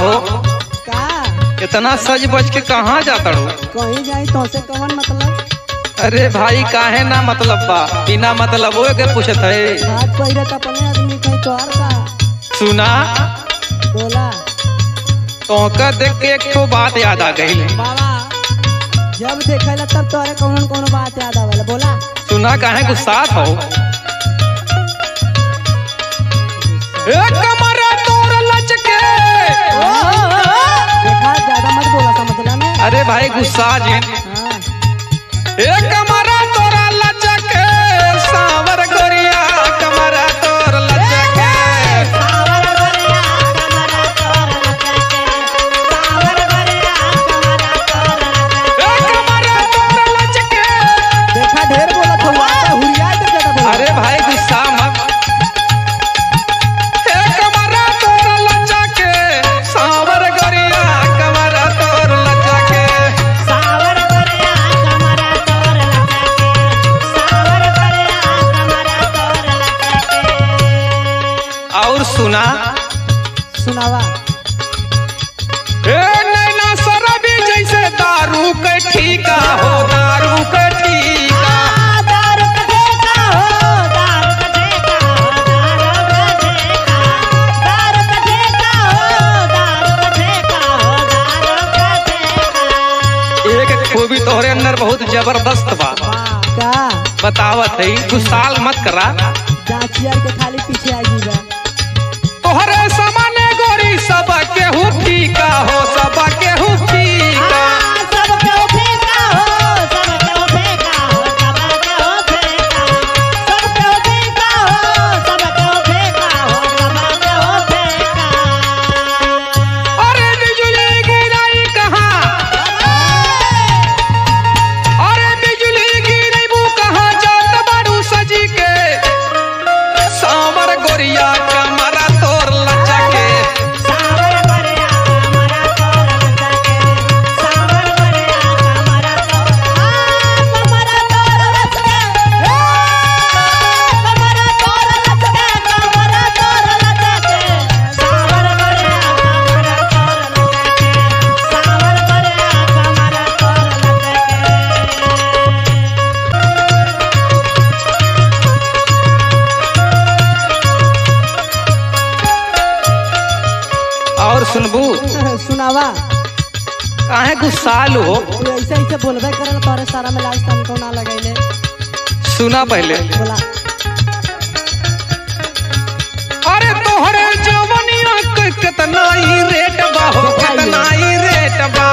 हो का इतना सज बज के कहाँ जाता हो? कहीं जाई तो से कवन मतलब? अरे भाई काहे ना मतलब बा, बिना मतलब वो के पूछत है। बात पहिरे त अपने आदमी कहीं तोहार का सुना बोला तोका देख के एक ठो बात याद आ गई। बाबा जब देखला तब तोरे कौन कौन बात याद आवेला बोला। सुना काहे गुस्सा हो? ए कमरा तोर लचके। देखा ज्यादा मत बोला समझला ना। अरे भाई गुस्सा जी। हां ए कमरा तोरा लचके सावर गोरिया, कमरा तोर लचके सावर गोरिया, कमरा तोर लचके सावर गोरिया, कमरा तोर लचके। ए कमरा तोर लचके। देखा ढेर बोला तो हुरिया के ज्यादा बोला। अरे भाई गुस्सा मत। ए कमरा तोर लचके सावर गोरिया, कमरा तोर लचके सावर गोरिया, कमरा तोर लचके सावर गोरिया, कमरा तोर लचके। और सुना सुनावा। ए नैना शराबी जैसे दारू के ठीका हो, दारू के ठीका। दारू का ठेका हो, दारू का ठेका हो, दारू का ठेका, दारू का ठेका हो, दारू का ठेका हो, दारू का ठेका। एक खूबी तोहरे अंदर बहुत जबरदस्त बा का बतावत है, गुस्साल मत करा। जाचियार के खाली पीछे आ जीवा। तोहरे सामने गोरी सब केहू फीका हो, सब केहू फीका। सब केहू फेंका हो, सब केहू फेंका हो, सब केहू फेंका, सब केहू फेंका हो, सब केहू फेंका हो, सब केहू फेंका। अरे बिजली गिराई कहाँ, अरे बिजली गिरेबू कहाँ जात बारू सजी के सावर गोरिया, कमरा तोर लचके सावर गोरिया, कमरा तोर लचके सावर गोरिया, कमरा तोर, आ कमरा तोर लचके, ए कमरा तोर लचके, कमरा तोर लचके सावर गोरिया, कमरा तोर लचके सावर गोरिया, कमरा तोर लचके। और सुनबू सुनावा। काहे गुस्साल हो? तू ऐसे ऐसे बोलबे करल तोरे सारा में लाज तनको ना लगैले। सुना पहले बोला। अरे तोहरे जवनिया के कितना ही रेट बा हो, कितना ही रेट बा।